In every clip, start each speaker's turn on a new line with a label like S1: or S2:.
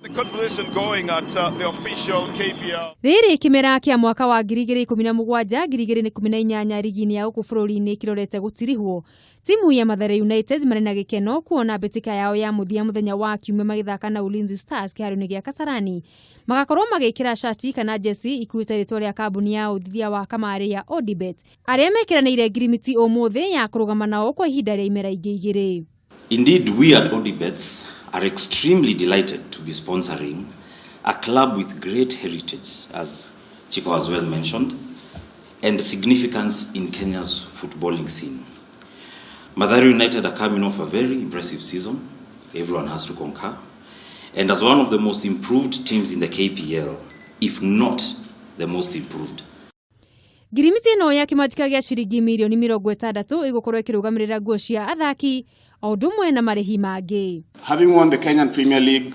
S1: The conversation going at the official KPL.
S2: Rĩrĩ kĩmera kĩa mwaka wa 2017 2018 rigi-inĩ ya gũkũ bũrũri-inĩ kĩrorete gũtirihwo. Timu ya Mathare United marĩ na gĩkeno kuona mbĩtĩka yao ya mũthia mũthenya wa Kiumia magĩthaka na Ulinzi Stars kĩharo-inĩ gĩa Kasarani. Magakorwo magĩkĩra cati kana jesi ikuĩte rĩtwa rĩa kambuni ya ũthithia wa kamarĩ ya Odibet, arĩa mekĩranĩire ngirimiti ũmũthĩ ya kũrũgama nao kwa ihinda rĩa imera ingĩ 2.
S3: Indeed, we at Odibets are extremely delighted to be sponsoring a club with great heritage, as Chico has well mentioned, and significance in Kenya's footballing scene. Mathare United are coming off a very impressive season, everyone has to concur, and as one of the most improved teams in the KPL, if not the most improved.
S2: Ngirimiti ĩno ya kĩmanjĩka gĩa ciringi mirioni 60 ĩgũkorwo ĩkĩrũgamĩrĩra nguo cia athaki o ũndũ ũmwe na marĩhi mangĩ.
S4: Having won the Kenyan Premier League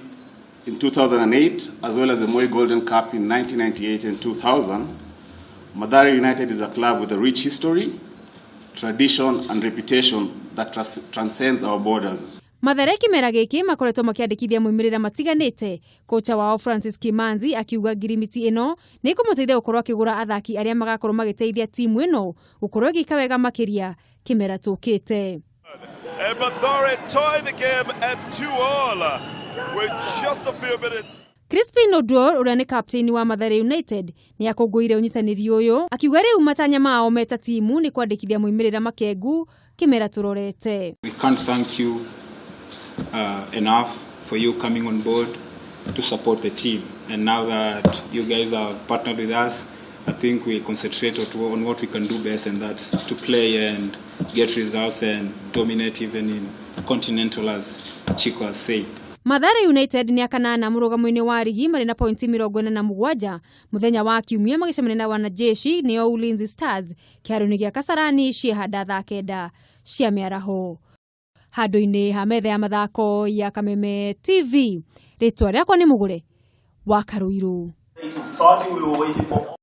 S4: in 2008, as well as the Moi Golden Cup in 1998 and 2000, Mathare United is a club with a rich history, tradition, and reputation that transcends our borders.
S2: Mathare kĩmera gĩkĩ makoretwo makĩandĩkithia moimĩrĩra matiganĩte. Kocha wao Francis Kimanzi akiuga ngirimiti ĩno nĩ ĩkũmũteithia gũkorwo akĩgũra athaki arĩa magakorwo magĩteithia timu ĩno gũkorwo ĩgĩka wega makĩria kĩmera tũkĩte.
S1: And Mathare tie the game at 2-all with just a few minutes.
S2: Crispin Oduor, ũrĩa nĩ kapteni wa Mathare United, nĩ akũngũĩire ũnyitanĩri ũyũ, akiuga rĩu matanya mao meta timu nĩ kwandĩkithia moimĩrĩra makengu kĩmera tũrorete.
S5: We can't thank you enough for you coming on board to support the team. And now that you guys have partnered with us, I think we concentrate on what we can do best, and that's to play and get results and dominate even in continental, as Chico has said.
S2: Mathare United nĩ akanana mũrũgamo-inĩ wa rigi marĩ na pointi 47. Mũthenya wa Kiumia magĩcemania na wanajeshi, nĩo Ulinzi Stars, kĩharo-inĩ gĩa Kasarani ciehanda thaa 9 cia mĩaraho. Handũ-inĩ ha metha ya mathako ya Kameme TV, rĩtwa rĩakwa nĩ Mũgũre wa Karũirũ.
S6: Starting, we were waiting for